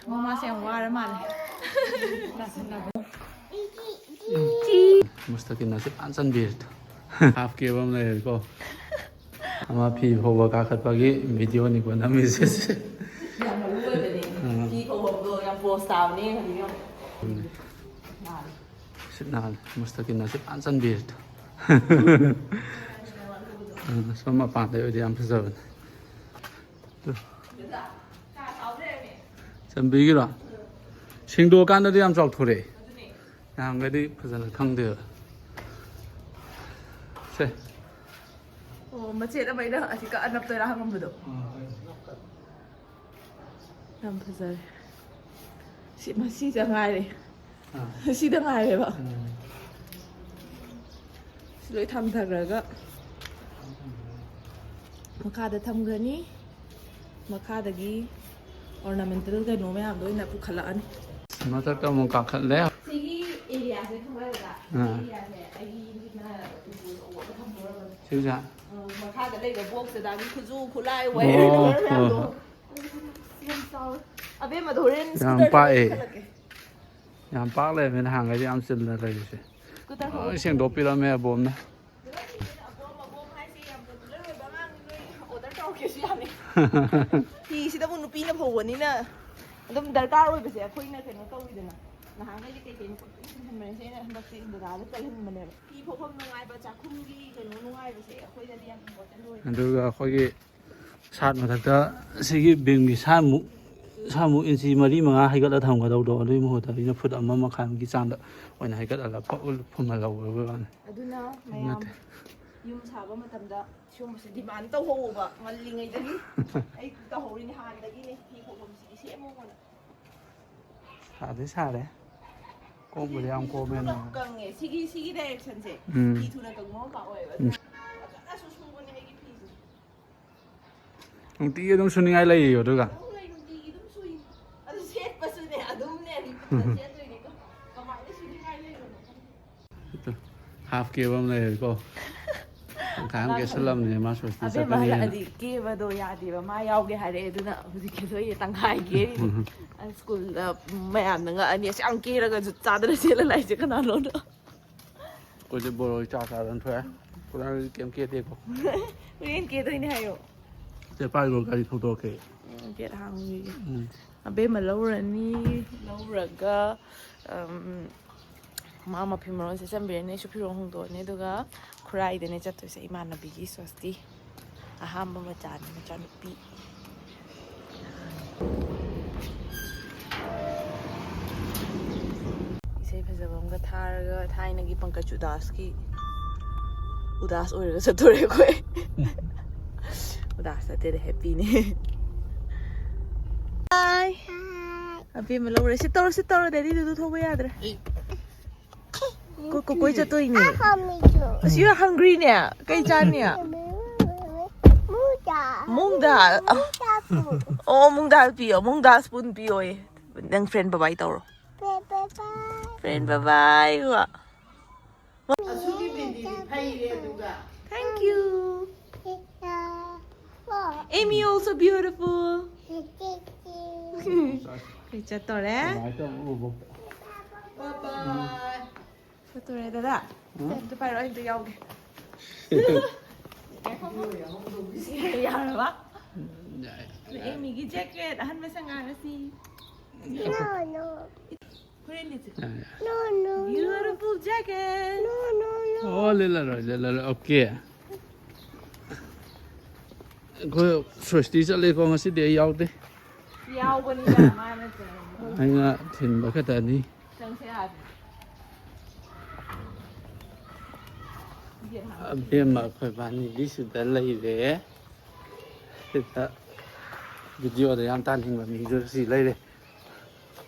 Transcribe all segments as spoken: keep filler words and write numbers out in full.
ꯃꯃꯥꯁꯦ ꯌꯥꯝ ꯋꯥꯔ ꯃꯥꯜꯂꯦ꯫ ꯃꯨꯁꯇꯥꯀꯤꯝꯅꯁꯨ ꯐꯖꯅ ꯆꯟꯕꯤꯔꯦ꯫ ꯍꯥꯐ ꯀꯦꯞ ꯑꯃ ꯂꯩꯔꯦꯀꯣ꯫ ꯑꯃ ꯐꯤ ꯐꯧꯕ ꯀꯥꯈꯠꯄꯒꯤ ꯚꯤꯗꯤꯑꯣꯅꯤꯀꯣ ꯅꯝꯃꯤꯁꯦ꯫ ꯌꯥꯝ ꯃꯔꯨ ꯑꯣꯏꯕꯅꯦ꯫ ꯑꯥ꯫ ꯐꯤ ꯐꯧꯐꯝꯗꯣ ꯌꯥꯝ ꯄꯣꯁ ꯇꯥꯕꯅꯦ ꯍꯧꯖꯤꯛ ꯌꯥꯝ꯫ ꯎꯝ꯫ ꯅꯥꯜꯂꯦ꯫ ꯁꯤꯠ ꯅꯥꯜꯂꯦ꯫ ꯃꯨꯁꯇꯥꯀꯤꯝꯅꯁꯨ ꯐꯖꯅ ꯆꯟꯕꯤꯔꯦ꯫ ꯑꯥ, ꯁꯣꯝ ꯃꯄꯥꯟꯗꯩ ꯑꯣꯏꯗꯤ ꯌꯥꯝ ꯐꯖꯕꯅꯦ꯫ ꯇꯨ꯫ ꯆꯟꯕꯤꯒꯤꯔꯣ? ꯁꯦꯡꯗꯣꯛꯑꯀꯥꯟꯗꯗꯤ ꯌꯥꯝ ꯆꯥꯎꯊꯣꯔꯛꯑꯦ꯫ ꯅꯍꯥꯟꯒꯗꯤ ꯐꯖꯅ ꯈꯪꯗꯦꯕ꯫ ꯁꯦ꯫ ꯑꯣ, ꯃꯆꯦꯠ ꯑꯃ ꯑꯩꯅ ꯑꯁꯤ ꯀꯛꯑ ꯅꯞꯇꯣꯏꯔꯥ ꯍꯪꯉꯝꯕꯗꯣ꯫ ꯌꯥꯝ ꯐꯖꯔꯦ꯫ ꯁꯤ, ꯃꯁꯤꯗ ꯉꯥꯏꯔꯦ꯫ ꯑꯥ꯫ ꯁꯤꯗ ꯉꯥꯏꯔꯦꯕ꯫ ꯎꯝ꯫ ꯁꯤ ꯂꯣꯏ ꯊꯥꯡꯊꯈ꯭ꯔꯒ ꯃꯈꯥꯗ ꯊꯝꯈ꯭ꯔꯅꯤ꯫ ꯃꯈꯥꯗꯒꯤ ornamental ꯀꯩꯅꯣ ꯃꯌꯥꯝꯗꯣ ꯑꯣꯏꯅ ꯄꯨꯈꯠꯂꯛꯑꯅꯤ꯫ ꯃꯊꯛꯇ ꯑꯃꯨꯛ ꯀꯥꯈꯠꯂꯦ꯫ ꯁꯤꯒꯤ areaꯁꯦ ꯈꯪꯕ꯭ꯔꯥ ꯗꯗꯥ? ꯑꯥ꯫ Areaꯁꯦ ꯑꯩꯒꯤꯅ ꯎꯄꯨ ꯑꯆꯧꯕ ꯑꯃ ꯊꯝꯗꯣꯔꯕꯅꯦ꯫ ꯁꯤꯁꯦ? ꯑ, ꯃꯈꯥꯗ ꯂꯩꯕ boxꯇꯨꯗ ꯈꯨꯠꯁꯨ ꯈꯨꯠꯂꯥꯏ ꯑꯣ, wire ꯃꯌꯥꯝꯗꯣ꯫ ꯍꯣꯏ, ꯍꯣꯏ꯫ ꯌꯥꯝ ꯆꯥꯎꯋꯦ꯫ ꯑꯕꯦꯝꯃꯗꯣ ꯍꯣꯔꯦꯟ ꯌꯥꯝ scooterꯗ ꯄꯥꯛꯑꯦ꯫ ꯄꯨꯈꯠꯂꯛꯀꯦ꯫ ꯌꯥꯝ ꯄꯥꯛ ꯂꯩꯔꯝꯃꯦ ꯅꯍꯥꯟꯈꯩꯗꯤ ꯌꯥꯝ ꯆꯤꯜꯂ ꯂꯩꯕꯁꯦ꯫ Scooter ꯂꯣꯏ ꯁꯦꯡꯗꯣꯛꯄꯤꯔꯝꯃꯦ ꯑꯕꯣꯝꯅ꯫ ꯑꯕꯣꯝ, ꯑꯕꯣꯝ ꯍꯥꯏꯁꯦ ꯌꯥꯝ popular ꯑꯣꯏꯕ ꯑꯉꯥꯡꯅꯤ, ꯅꯣꯏ order ꯇꯧꯔꯛꯀꯦꯁꯨ ꯌꯥꯅꯤ꯫ ꯐꯤꯁꯤꯗꯕꯨ ꯅꯨꯄꯤꯅ ꯐꯧꯕꯅꯤꯅ ꯑꯗꯨꯝ ꯗꯔꯀꯥꯔ ꯑꯣꯏꯕꯁꯦ ꯑꯩꯈꯣꯏꯅ ꯀꯩꯅꯣ ꯇꯧꯋꯤꯗꯅ꯫ ꯅꯍꯥꯟꯈꯩꯗꯤ ꯀꯩꯀꯩꯅꯣ ꯄꯪꯆꯦꯟ ꯆꯦꯟꯍꯟꯕꯅꯦ, ꯑꯩꯅ ꯍꯟꯗꯛꯇꯤ ꯗꯗꯥꯗ ꯆꯠꯍꯟꯕꯅꯦꯕ꯫ ꯐꯤ ꯐꯧꯐꯝ ꯅꯨꯡꯉꯥꯏꯕ, ꯆꯥꯛꯈꯨꯝꯒꯤ ꯀꯩꯅꯣ ꯅꯨꯡꯉꯥꯏꯕꯁꯦ ꯑꯩꯈꯣꯏꯗꯗꯤ ꯌꯥꯝ important ꯑꯣꯏ꯫ ꯑꯗꯨꯒ ꯑꯩꯈꯣꯏꯒꯤ ꯁꯥꯠ ꯃꯊꯛꯇ ꯁꯤꯒꯤ ꯕꯤꯝꯒꯤ ꯁꯥꯠꯃꯨꯛ, ꯁꯥꯠꯃꯨꯛ ꯏꯟꯆꯤ ꯃꯔꯤ ꯃꯉꯥ ꯍꯩꯒꯠꯂ ꯊꯝꯒꯗꯧꯗꯣ, ꯑꯗꯨꯒꯤ ꯃꯍꯨꯠꯇ ꯑꯩꯅ ꯐꯨꯠ ꯑꯃ ꯃꯈꯥꯏꯃꯨꯛꯀꯤ ꯆꯥꯡꯗ ꯑꯣꯏꯅ ꯍꯩꯒꯠꯍꯜꯂ ꯐꯨꯝꯍꯜꯍꯧꯕ ꯋꯥꯅꯤ꯫ ꯑꯗꯨꯅ ꯃꯌꯥꯝ ꯅꯠꯇꯦ꯫ ꯌꯨꯝ ꯁꯥꯕ ꯃꯇꯝꯗ ꯁꯤꯒꯨꯝꯕꯁꯦ demand ꯇꯧꯍꯧꯕ ꯉꯜꯂꯤꯉꯩꯗꯒꯤ꯫ ꯑꯩ ꯇꯧꯍꯧꯔꯤꯅꯦ ꯍꯥꯟꯅꯗꯒꯤꯅꯦ, ꯐꯤ ꯐꯧꯐꯝꯁꯤꯗꯤ ꯁꯦꯝꯃꯣꯅ꯫ ꯁꯥꯗꯤ ꯁꯥꯔꯦ꯫ ꯀꯣꯝꯕꯨꯗꯤ ꯌꯥꯝ ꯀꯣꯝꯃꯦ ꯊꯨꯅ ꯅꯣꯡ꯫ ꯀꯪꯉꯦ꯫ ꯁꯤꯒꯤ, ꯁꯤꯒꯤ directionꯁꯦ ꯎꯝ꯫ ꯐꯤ ꯊꯨꯅ ꯀꯪꯕ ꯃꯄꯥ ꯑꯣꯏꯌꯦꯕ꯫ ꯎꯝ꯫ ꯐꯖꯅꯁꯨ ꯁꯨꯕꯅꯦ ꯑꯩꯒꯤ ꯐꯤꯁꯦ꯫ ꯅꯨꯡꯇꯤꯒꯤ ꯑꯗꯨꯝ ꯁꯨꯅꯤꯡꯉꯥꯏ ꯂꯩꯌꯦ ꯑꯗꯨꯒ꯫ ꯑꯗꯨꯝ ꯂꯩ, ꯅꯨꯡꯇꯤꯒꯤ ꯑꯗꯨꯝ ꯁꯨꯏ꯫ ꯑꯗꯨ ꯁꯦꯠꯄꯁꯨꯅꯦ, ꯑꯗꯨꯝꯅꯦ repeat ꯁꯦꯠꯇꯣꯏꯅꯦ꯫ ꯀꯃꯥꯏꯅ ꯁꯨꯅꯤꯡꯉꯥꯏ ꯂꯩꯕꯅꯣ ꯈꯪꯗꯦ꯫ ꯍꯥꯐ ꯀꯦꯞ ꯑꯃ ꯂꯩꯔꯦꯀꯣ꯫ ꯇꯪꯈꯥꯏ ꯑꯃ ꯀꯦꯁꯜꯂꯝꯅꯦ ꯃꯥ ꯁ꯭ꯋꯥꯁꯇꯤ ꯑꯕꯦꯝꯃ ꯆꯠꯀꯅꯤ ꯍꯥꯏꯅ꯫ ꯍꯜꯂꯛꯑꯗꯤ ꯀꯦꯕꯗꯣ ꯌꯥꯗꯦꯕ, ꯃꯥ ꯌꯥꯎꯒꯦ ꯍꯥꯏꯔꯛꯑꯦ꯫ ꯑꯗꯨꯅ ꯍꯧꯖꯤꯛ ꯀꯦꯊꯣꯛꯏꯁꯦ ꯇꯪꯈꯥꯏ ꯀꯦꯔꯤꯅꯦ꯫ ꯁ꯭ꯀꯨꯜꯗ ꯃꯌꯥꯝꯅ ꯉꯛꯑꯅꯤ, "ꯑꯁ ꯌꯥꯝ ꯀꯦꯔꯒ ꯖꯨꯠ ꯆꯥꯗꯅ ꯆꯦꯜꯂ ꯂꯥꯛꯏꯁꯦ ꯀꯅꯥꯅꯣꯅ?" ꯑꯩꯈꯣꯏꯁꯦ ꯕꯣꯔꯣꯏ ꯆꯥ ꯆꯥꯗꯅ ꯊꯣꯛꯑꯦ꯫ ꯀꯅꯥꯒꯤ ꯀꯩꯝ ꯀꯦꯗꯦꯀꯣ꯫ ꯍꯣꯔꯦꯟ ꯀꯦꯗꯣꯏꯅꯦ ꯍꯥꯏꯌꯣ꯫ ꯆꯦ ꯄꯥꯏꯔꯣ, ꯒꯥꯔꯤ ꯊꯧꯗꯣꯔꯛꯀꯦ꯫ ꯎꯝ, ꯒꯦꯠ ꯍꯥꯡꯉꯤꯒꯦ꯫ ꯎꯝ꯫ ꯑꯕꯦꯝꯃ ꯂꯧꯔꯅꯤ, ꯂꯧꯔꯒ ꯎꯝ, ꯃꯥ ꯃꯐꯤ ꯃꯔꯣꯟ ꯁꯦꯠꯆꯟꯕꯤꯔꯅꯤ, ꯑꯩꯁꯨ ꯐꯤꯔꯣꯜ ꯍꯣꯡꯗꯣꯛꯑꯅꯤ, ꯑꯗꯨꯒ ꯈꯨꯔꯥꯏꯗꯅꯦ ꯆꯠꯇꯣꯏꯁꯦ ꯏꯃꯥꯟꯅꯕꯤꯒꯤ ꯁ꯭ꯋꯥꯁꯇꯤ꯫ ꯑꯍꯥꯟꯕ ꯃꯆꯥꯅꯤ, ꯃꯆꯥꯅꯨꯄꯤ꯫ ꯏꯁꯩ ꯐꯖꯕ ꯑꯃꯒ ꯊꯥꯔꯒ ꯊꯥꯏꯅꯒꯤ ꯄꯪꯀꯖ ꯎꯗꯥꯁꯀꯤ ꯎꯗꯥꯁ ꯑꯣꯏꯔꯒ ꯆꯠꯇꯣꯔꯦ ꯑꯩꯈꯣꯏ꯫ ꯎꯗꯥꯁ ꯅꯠꯇꯦꯗ, ꯍꯦꯞꯄꯤꯅꯦ꯫ ꯍꯥꯏ꯫ ꯑꯕꯦꯝꯃ ꯂꯧꯔꯦ꯫ ꯁꯤ ꯇꯧꯔꯣ, ꯁꯤ ꯇꯧꯔꯣ꯫ ꯗꯦꯗꯤꯗꯨꯗ ꯊꯧꯕ ꯌꯥꯗ꯭ꯔꯦ꯫ ꯀꯣ-, ꯀꯣ-, ꯀꯣꯏ ꯆꯠꯇꯣꯏꯅꯦ꯫ ꯑꯁ, you are hungry ꯅꯦ꯫ ꯀꯩ ꯆꯥꯅꯤ? ꯃꯨꯡꯗꯥꯜ꯫ ꯑꯣ, ꯃꯨꯡꯗꯥꯜ ꯄꯤꯌꯣ꯫ ꯃꯨꯡꯗꯥꯜ spoon ꯄꯤꯌꯣꯌꯦ꯫ ꯅꯪ friend bye bye ꯇꯧꯔꯣ꯫ Friend bye bye ꯀꯣ꯫ ꯑꯁꯨꯒꯤ ꯕꯤꯟꯗꯤꯗꯤ ꯐꯩꯔꯦ ꯑꯗꯨꯒ꯫ Thank you. Amy also beautiful. ꯑꯩ ꯆꯠꯇꯣꯔꯦ꯫ ꯑꯗꯨꯃꯥꯏꯅ ꯇꯧꯔ ꯎꯕ꯫ Bye bye. ꯆꯠꯇꯣꯔꯦ ꯗꯗꯥ꯫ ꯑꯝꯇ ꯄꯥꯏꯔꯛꯑꯣ, ꯑꯩ ꯑꯝꯇ ꯌꯥꯎꯒꯦ꯫ ꯌꯥꯔꯕ? ꯑꯦꯃꯤꯒꯤ jacket ꯑꯍꯟꯕ ꯁꯪꯒꯥꯔꯁꯤ꯫ ꯍꯣꯔꯦꯟ ꯂꯤꯠꯁꯤ꯫ Beautiful jacket. ꯑꯣ, ꯂꯤꯠꯂꯔꯣꯏ, ꯂꯤꯠꯂꯔꯣꯏ꯫ Okay꯫ ꯑꯩꯈꯣꯏ ꯁ꯭ꯋꯥꯁꯇꯤ ꯆꯠꯂꯦꯀꯣ, ꯉꯁꯤꯗꯤ ꯑꯩ ꯌꯥꯎꯗꯦ꯫ ꯌꯥꯎꯕꯅꯤꯗ, ꯃꯥꯅ ꯆꯪꯉꯛꯄ꯫ ꯑꯩꯅ ꯊꯤꯟꯕ ꯈꯛꯇꯅꯤ꯫ ꯆꯪꯁꯦ ꯌꯥꯗꯦ꯫ ꯑꯕꯦꯝꯃ ꯑꯩꯈꯣꯏ ꯏꯕꯥꯅꯤꯗꯤ ꯁꯤꯗ ꯂꯩꯔꯦ꯫ ꯁꯤꯗ videoꯗ ꯌꯥꯝ ꯇꯥꯅꯤꯡꯕ ꯃꯤꯗꯨ ꯁꯤ ꯂꯩꯔꯦ꯫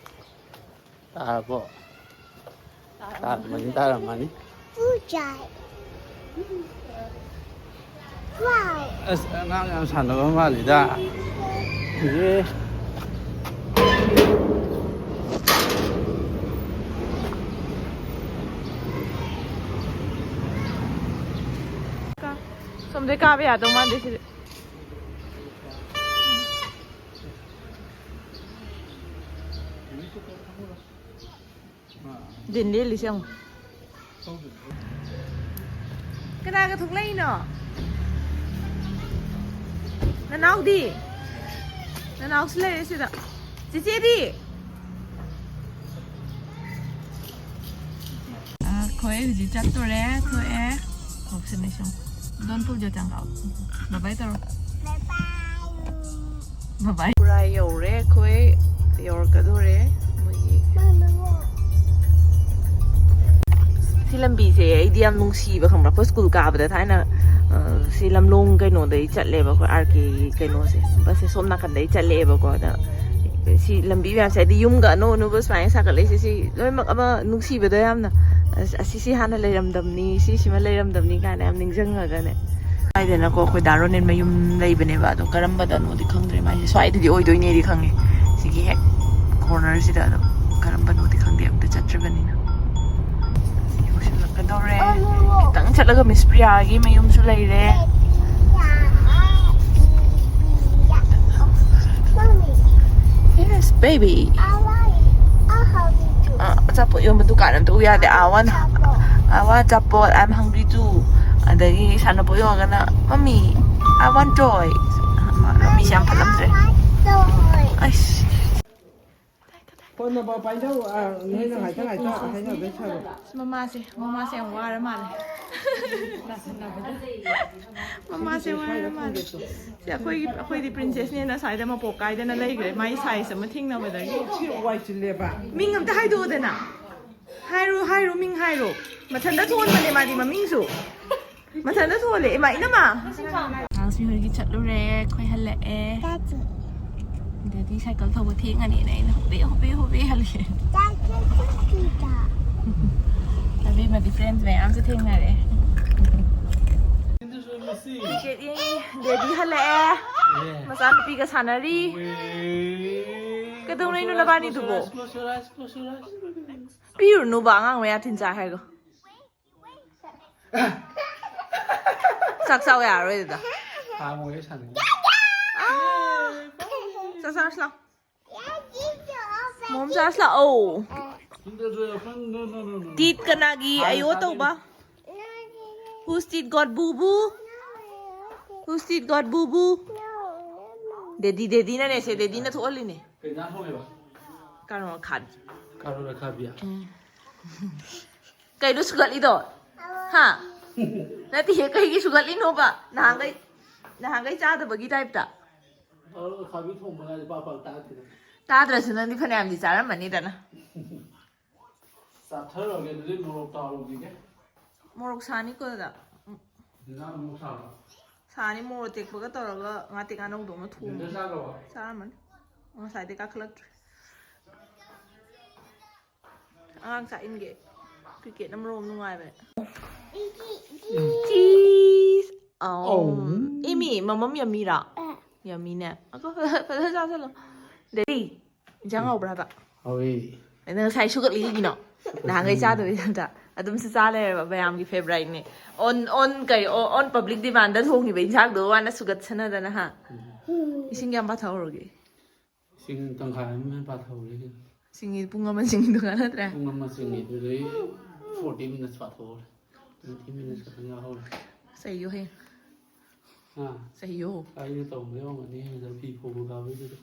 ꯇꯥꯔꯕꯣ? ꯇꯥꯔꯝꯃꯅꯤ, ꯇꯥꯔꯝꯃꯅꯤ꯫ ꯑꯁ, ꯑꯉꯥꯡ ꯌꯥꯝ ꯁꯥꯟꯅꯕ ꯃꯥꯜꯂꯤꯗ꯫ ꯑꯦ꯫ ꯀꯥꯕ ꯌꯥꯗꯧ ꯃꯥꯟꯗꯦ ꯁꯤꯗꯤ꯫ ꯗꯤꯟ ꯂꯦꯜꯂꯤꯁꯦ ꯌꯦꯡꯉꯣ꯫ ꯀꯅꯥꯒ ꯊꯣꯛꯂꯛꯏꯅꯣ? ꯅꯅꯥꯎꯗꯤ? ꯅꯅꯥꯎꯁꯨ ꯂꯩꯔꯦ ꯁꯤꯗ꯫ ꯆꯤꯆꯦꯗꯤ? ꯑꯩꯈꯣꯏ ꯍꯧꯖꯤꯛ ꯆꯠꯇꯣꯔꯦ, ꯊꯣꯛꯑꯦ꯫ ꯉꯥꯎꯁꯟꯅꯩ ꯁꯨꯝ꯫ ꯗꯣꯟ ꯄꯨꯜ ꯖꯇꯪ ꯀꯥꯎ꯫ ꯕꯥꯏ ꯕꯥꯏ ꯇꯧꯔꯣ꯫ ꯕꯥꯏ ꯕꯥꯏ꯫ ꯕꯥꯏ ꯕꯥꯏ꯫ ꯄꯨꯔꯥ ꯌꯧꯔꯦ ꯑꯩꯈꯣꯏ꯫ ꯌꯧꯔꯛꯀꯗꯣꯔꯦ ꯃꯣꯏꯒꯤ꯫ ꯁꯤ ꯂꯝꯕꯤꯁꯦ ꯑꯩꯗꯤ ꯌꯥꯝ ꯅꯨꯡꯁꯤꯕ ꯈꯪꯕ꯭ꯔꯥ? ꯑꯩꯈꯣꯏ ꯁ꯭ꯀꯨꯜ ꯀꯥꯕꯗ ꯊꯥꯏꯅ, ꯑ, ꯁꯤ ꯂꯝꯂꯣꯡ ꯀꯩꯅꯣꯗꯩ ꯆꯠꯂꯦꯕ ꯑꯩꯈꯣꯏ ꯑꯥꯔ ꯀꯦꯒꯤ ꯀꯩꯅꯣꯁꯦ꯫ ꯕꯁꯁꯦ ꯁꯣꯝ ꯅꯥꯀꯟꯗꯩ ꯆꯠꯂꯛꯑꯦꯕꯀꯣ꯫ ꯑꯗ ꯁꯤ ꯂꯝꯕꯤ ꯃꯌꯥꯝꯁꯦ ꯍꯥꯏꯗꯤ ꯌꯨꯝꯒ ꯑꯅꯧ ꯑꯅꯧꯕ ꯁꯨꯃꯥꯏꯅ ꯁꯥꯒꯠꯂꯛꯏꯁꯦ ꯁꯤ ꯂꯣꯏꯅꯃꯛ ꯑꯃ ꯅꯨꯡꯁꯤꯕꯗ ꯌꯥꯝꯅ꯫ ꯑꯁ, ꯑꯁꯤꯁꯤ ꯍꯥꯟꯅ ꯂꯩꯔꯝꯗꯕꯅꯤ, ꯁꯤꯁꯤꯃ ꯂꯩꯔꯝꯗꯕꯅꯤ ꯀꯥꯏꯅ ꯌꯥꯝ ꯅꯤꯡꯁꯤꯡꯉꯒꯅꯦ꯫ ꯍꯥꯏꯗꯅꯀꯣ ꯑꯩꯈꯣꯏ ꯗꯥ ꯔꯣꯅꯦꯟ ꯃꯌꯨꯝ ꯂꯩꯕꯅꯦꯕ, ꯑꯗꯣ ꯀꯔꯝꯕꯗꯅꯣꯗꯤ ꯈꯪꯗ꯭ꯔꯦ꯫ ꯃꯥꯏꯁꯦ ꯁ꯭ꯋꯥꯏꯗꯗꯤ ꯑꯣꯏꯗꯣꯏꯅꯦꯗꯤ ꯈꯪꯉꯦ, ꯁꯤꯒꯤ ꯍꯦꯛ ꯀꯣꯔꯅꯔꯁꯤꯗ꯫ ꯑꯗꯣ ꯀꯔꯝꯕꯅꯣꯗꯤ ꯈꯪꯗꯦ, ꯑꯝꯇ ꯆꯠꯇ꯭ꯔꯤꯕꯅꯤꯅ꯫ ꯁꯤ ꯌꯧꯁꯤꯜꯂꯛꯀꯗꯧꯔꯦ꯫ ꯈꯤꯇꯪ ꯆꯠꯂꯒ ꯃꯤꯁ ꯄ꯭ꯔꯤꯌꯥꯒꯤ ꯃꯌꯨꯝꯁꯨ ꯂꯩꯔꯦ꯫ Yes, baby. ꯑ, ꯑꯆꯥꯄꯣꯠ ꯌꯣꯟꯕ ꯗꯨꯀꯥꯟ ꯑꯝꯇ ꯎ ꯌꯥꯗꯦ꯫ I want, I want ꯑꯆꯥꯄꯣꯠ, I'm hungry too. ꯑꯗꯒꯤ ꯁꯥꯟꯅꯄꯣꯠ ꯌꯣꯟꯒꯅ, "Mommy, I want toy." ꯃꯥ ꯃꯃꯤꯁꯦ ꯌꯥꯝ ꯐꯠꯂꯝꯗ꯭ꯔꯦ꯫ ꯑꯩꯁ꯫ ꯀꯣꯟꯅ ꯄꯥꯎ ꯄꯥꯏꯖꯧ꯫ ꯑ, ꯅꯣꯏꯅ ꯉꯥꯏꯇ ꯉꯥꯏꯇ ꯍꯥꯏꯅꯕꯩ ꯁꯔꯨꯛ꯫ ꯃꯃꯥꯁꯦ, ꯃꯃꯥꯁꯦ ꯌꯥꯝ ꯋꯥꯔ ꯃꯥꯜꯂꯦ꯫ ꯃꯃꯥꯁꯦ ꯋꯥꯔ ꯃꯥꯜꯂꯦ꯫ ꯁꯤ ꯑꯩꯈꯣꯏꯒꯤ, ꯑꯩꯈꯣꯏꯗꯤ ꯄ꯭ꯔꯤꯟꯁꯦꯁꯅꯦꯅ ꯁ꯭ꯋꯥꯏꯗ ꯃꯄꯣꯛ ꯀꯥꯏꯗꯅ ꯂꯩꯈ꯭ꯔꯦ, ꯃꯥꯏ ꯁꯥꯏꯖ ꯑꯃ ꯊꯦꯡꯅꯕꯗꯒꯤ꯫ ꯁꯤ ꯋꯥꯏ ꯆꯤꯜꯂꯦꯕ꯫ ꯃꯤꯡ ꯑꯝꯇ ꯍꯥꯏꯗꯣꯛꯑꯣꯗꯅ꯫ ꯍꯥꯏꯔꯣ, ꯍꯥꯏꯔꯣ, ꯃꯤꯡ ꯍꯥꯏꯔꯣ꯫ ꯃꯊꯟꯇ ꯊꯣꯟꯕꯅꯦ ꯃꯥꯗꯤ ꯃꯃꯤꯡꯁꯨ꯫ ꯃꯊꯟꯇ ꯊꯣꯜꯂꯦ꯫ ꯏꯃꯥ, ꯏꯅꯝꯃ! ꯑꯉꯥꯡꯁꯤ ꯍꯣꯏꯒꯤ ꯆꯠꯂꯨꯔꯦ, ꯑꯩꯈꯣꯏ ꯍꯜꯂꯛꯑꯦ꯫ ꯗꯦꯗꯤ ꯁꯥꯏꯀꯜ ꯊꯧꯕ ꯊꯦꯡꯉꯅꯤꯅ ꯑꯩꯅ ꯍꯣꯕꯦ, ꯍꯣꯕꯦ, ꯍꯣꯕꯦ ꯍꯜꯂꯛꯑꯦ꯫ ꯑꯕꯦꯝꯃꯗꯤ friends ꯃꯌꯥꯝꯁꯨ ꯊꯦꯡꯅꯔꯦ꯫ ꯗꯦꯗꯤ, ꯗꯦꯗꯤ ꯍꯜꯂꯛꯑꯦ꯫ ꯃꯆꯥꯅꯨꯄꯤꯒ ꯁꯥꯟꯅꯔꯤ꯫ ꯀꯩꯗꯧꯅꯩꯅꯣ ꯅꯕꯥꯅꯤꯗꯨꯕꯣ? ꯄꯤꯔꯨꯅꯨꯕ, ꯑꯉꯥꯡ ꯃꯌꯥ ꯊꯤꯟ ꯆꯥꯏ ꯍꯥꯏꯒꯣ꯫ ꯆꯥꯛ ꯆꯥꯎ ꯌꯥꯔꯔꯣꯏ ꯑꯗꯨꯗ꯫ ꯍꯥꯡꯉꯣꯏ ꯁꯥꯟꯅꯩ꯫ ꯆꯥꯛ ꯆꯥꯔꯁꯤ ꯂꯥꯛꯑꯣ꯫ ꯃꯣꯝ ꯆꯥꯔꯁꯤ ꯂꯥꯛꯑꯣ꯫ ꯇꯤꯠ ꯀꯅꯥꯒꯤ ꯑꯌꯣ ꯇꯧꯕ? Whose teeth got boo boo? Whose teeth got boo boo? Daddy, ꯗꯦꯗꯤꯅꯅꯦ ꯁꯦ, ꯗꯦꯗꯤꯅ ꯊꯣꯛꯍꯜꯂꯤꯅꯦ꯫ ꯀꯩ ꯏꯟꯖꯥꯡ ꯊꯣꯡꯉꯦꯕ? ꯀꯥꯔꯣꯠ ꯑꯈꯥꯕꯤ꯫ ꯀꯥꯔꯣꯠ ꯑꯈꯥꯕꯤ꯫ ꯀꯩꯅꯣ ꯁꯨꯒꯠꯂꯤꯗꯣ? ꯍꯥ? ꯅꯠꯇꯦꯍꯦ, ꯀꯩꯒꯤ ꯁꯨꯒꯠꯂꯤꯅꯣꯕ? ꯅꯍꯥꯟꯈꯩ ꯅꯍꯥꯟꯈꯩ ꯆꯥꯗꯕꯒꯤ ꯇꯥꯏꯞꯇ꯫ ꯀꯥꯔꯣꯠ ꯑꯈꯥꯕꯤ ꯊꯣꯡꯕ ꯀꯥꯏꯁꯦ ꯄꯥꯛ ꯄꯥꯛ ꯇꯥꯗꯦꯗꯅ꯫ ꯇꯥꯗ꯭ꯔꯁꯨ ꯅꯪꯗꯤ ꯐꯅꯌꯥꯝꯗꯤ ꯆꯥꯔꯝꯃꯅꯤꯗꯅ꯫ ꯆꯥꯊꯔꯒꯦ ꯑꯗꯨꯗꯤ ꯃꯣꯔꯣꯛ ꯇꯥꯎꯔꯨꯈꯤꯒꯦ꯫ ꯃꯣꯔꯣꯛ ꯁꯥꯅꯤꯀꯣ ꯑꯗꯨꯗ꯫ ꯏꯟꯖꯥꯡ ꯑꯃꯨꯛ ꯁꯥꯕ꯫ ꯁꯥꯅꯤ, ꯃꯣꯔꯣꯛ ꯑꯇꯦꯛꯄꯒ ꯇꯧꯔꯒ ꯉꯥ ꯇꯦꯛ ꯉꯥꯅꯧꯗꯧꯅ ꯊꯣꯡꯉꯦ꯫ ꯕ꯭ꯂꯦꯟꯗꯔ ꯆꯥꯈ꯭ꯔꯕꯣ? ꯆꯥꯔꯝꯃꯅꯤ꯫ ꯉꯁꯥꯏꯗꯩ ꯀꯥꯈꯠꯂꯛꯇ꯭ꯔꯤ꯫ ꯑꯉꯥꯡ ꯆꯥꯛ ꯏꯟꯒꯦ꯫ ꯀ꯭ꯔꯤꯀꯦꯠꯅ ꯃꯔꯣꯝ ꯅꯨꯡꯉꯥꯏꯕꯅꯦ꯫ ꯆꯤꯁ꯫ ꯑꯧ꯫ ꯑꯧ꯫ ꯏꯃꯤ, ꯃꯃꯝ ꯌꯝꯃꯤꯔꯥ? ꯌꯝꯃꯤꯅꯦ꯫ ꯑꯀꯣ, ꯐꯖ ꯆꯥꯁꯜꯂꯣ꯫ ꯗꯦꯗꯤ, ꯏꯟꯖꯥꯡ ꯍꯥꯎꯕ꯭ꯔꯥ ꯍꯥꯏꯕ? ꯍꯥꯎꯋꯦ꯫ ꯅꯪ ꯉꯁꯥꯏ ꯁꯨꯒꯠꯂꯤꯒꯤꯅꯣ? ꯅꯍꯥꯟꯈꯩ ꯆꯥꯗꯕ ꯏꯟꯖꯥꯡꯗ ꯑꯗꯨꯝꯁꯨ ꯆꯥ ꯂꯩꯔꯦꯕ, ꯃꯌꯥꯝꯒꯤ ꯐꯦꯚꯔꯥꯏꯠꯅꯦ꯫ On, on ꯀꯩ, on public demandꯗ ꯊꯣꯡꯉꯤꯕ ꯏꯟꯖꯥꯡꯗꯣ ꯋꯥꯅ ꯁꯨꯒꯠꯁꯅꯗꯅ, ꯍꯥ? ꯏꯁꯤꯡ ꯀꯌꯥꯝ ꯄꯥꯊꯍꯧꯔꯒꯦ? ꯏꯁꯤꯡ ꯇꯪꯈꯥꯏ ꯑꯃ ꯍꯦꯟꯅ ꯄꯥꯊꯍꯧꯔꯦ ꯀꯩꯅꯣ꯫ ꯆꯤꯡꯉꯤ ꯄꯨꯡ ꯑꯃ ꯆꯤꯡꯉꯤꯗꯨꯒ ꯅꯠꯇ꯭ꯔꯦ? ꯄꯨꯡ ꯑꯃ ꯆꯤꯡꯉꯤꯗꯨꯗꯩ forty minutes ꯄꯥꯊꯣꯛꯍꯧꯔꯦ꯫ Twenty minutes ꯈꯛꯇꯪ ꯌꯥꯎꯍꯧꯔꯦ꯫ ꯆꯩꯌꯣ ꯍꯌꯦꯡ꯫ ꯑꯥ꯫ ꯆꯩꯌꯣ꯫ ꯑꯩꯅ ꯇꯧꯕ ꯌꯥꯎꯔꯝꯒꯅꯤ ꯍꯌꯦꯡ ꯐꯤ ꯐꯧꯕ ꯀꯥꯕꯩꯗꯨꯗ꯫